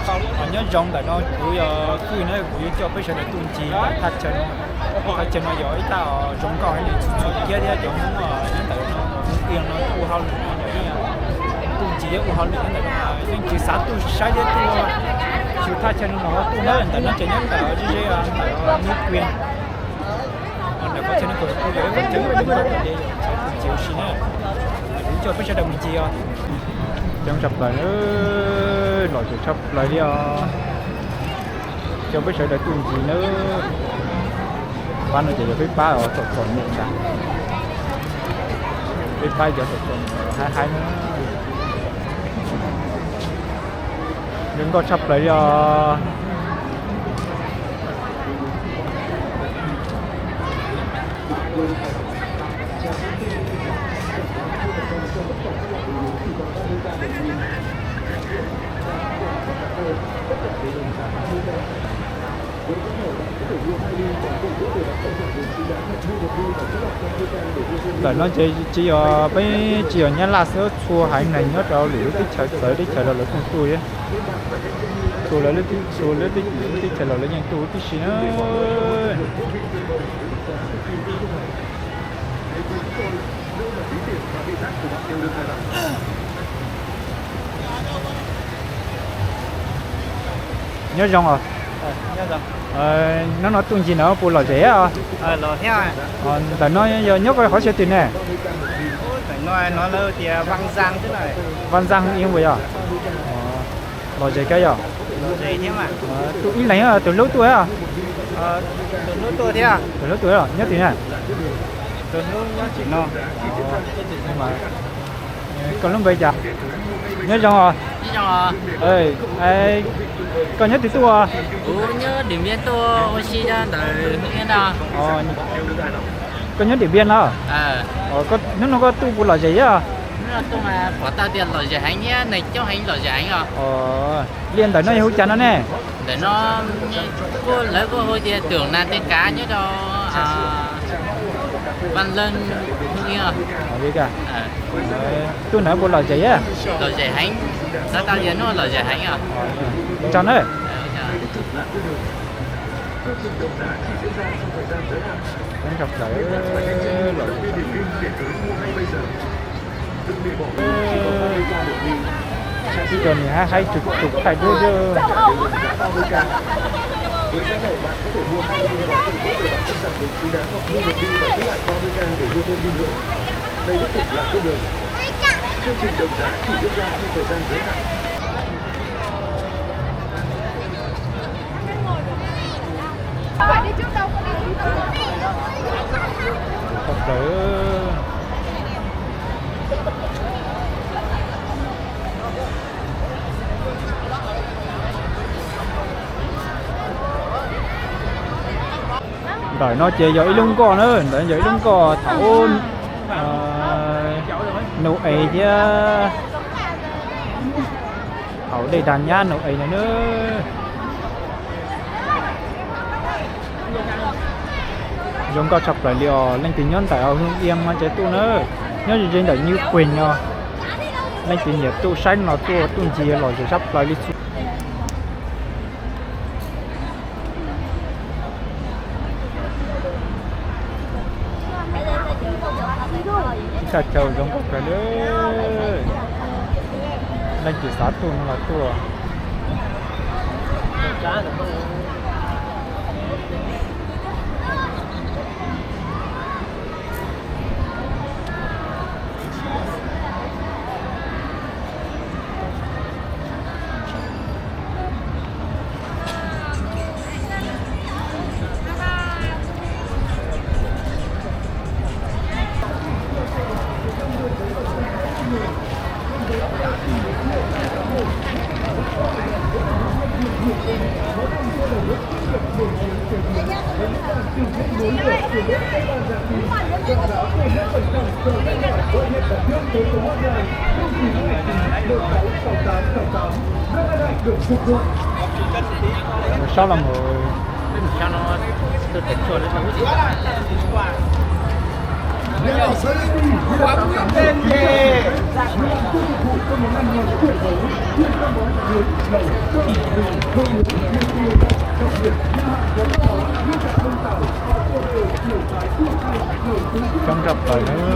Nyob zoo, ntawm no kuv yog Fwj na, kuv yuav coj peb sawv daws tuaj ncig thaj chaw no. Thaj chaw no yog ib thaj zoo nkauj heev li, txhua txhua kiab thiab cov Hmoob nyob ntawm no, Hmoob Iab no ua hauj lwm no, tuaj ncig thiab ua hauj lwm nyob ntawm no, yeej tsis xav tuaj saib thiab tuaj xyuas thaj chaw no los tuaj na. Ntawm no ces nyob ntawm ze ze ntawm New Queen. Ntawm qhov chaw no kuj yog ib qhov chaw zoo nkauj kawg nkaus li, tuaj ncig ua si na. Kuv coj peb sawv daws mus ncig os. Coob tshaj plaws, lom zem tshaj plaws li os. Coj peb sawv daws tuaj ncig nawb. Pab no ces yog peb pab txom txom nyem ntag. Peb pab cov txom txom nyem haib haib na. Zoo nkauj tshaj plaws li os. Ntawm no ces tsis yog, peb tsis yog Nyab Laj xwb, txhua haiv neeg nyob rau lwm lub teb chaws, txawv teb chaws los lawv kuj tuaj thiab. Txhua lawv lub teb, txhua lub teb, lub teb chaws los lawv yeej tuaj huv tib si na. Nyob zoo os. Hnub no tuaj ncig no puas lom zem os? Ntawm no yog nyob qhov chaw twg ne? Vaj Ntxaa Hwm Iab puas yog? Lom zem kawg yog? Tuaj ib leeg, tus hlub tuaj? Tus hlub tuaj nyob twg na? Koj lub npe cas? Nyob zoo os. Koj nyob twg tuaj? Koj nyob Điện Biên no? Hnub no koj tuaj puas lom zem thiab? Pom tau tias lom zem heev thiab, neeg coob heev, lom zem heev os. Liaj ntawm no yog hu cas no ne? Ntawm no kuj lawv kuj hu tias Tùng Nà Tê Cá nyob rau Văn Lâm. Tuaj ntawd puas lom zem thiab? Lom zem heev, xav tau tias hnub lom zem heev os. Ua tsaug na. Ib co niag haib haib tsum tsum thaij duab xwb. Ntawm no ces yog ib lub nkoj na, ntawm yog ib lub nkoj thaum ub Nau-es thiab thaum dej dag nyab Nau-es no na. Zoo nkauj tshaj plaws li os, leej twg nyob ntawm Hưng Yên no ces tuaj na, nyob ze ze ntawm Như Quỳnh no. Leej twg nyiam tuaj saib no tuaj, tuaj ncig lom zem tshaj plaws li txhua. Ib thaj chaw zoo nkauj kawg li, leej twg xav tuaj no los tuaj. Sab los mus. Coob kawg plaws na.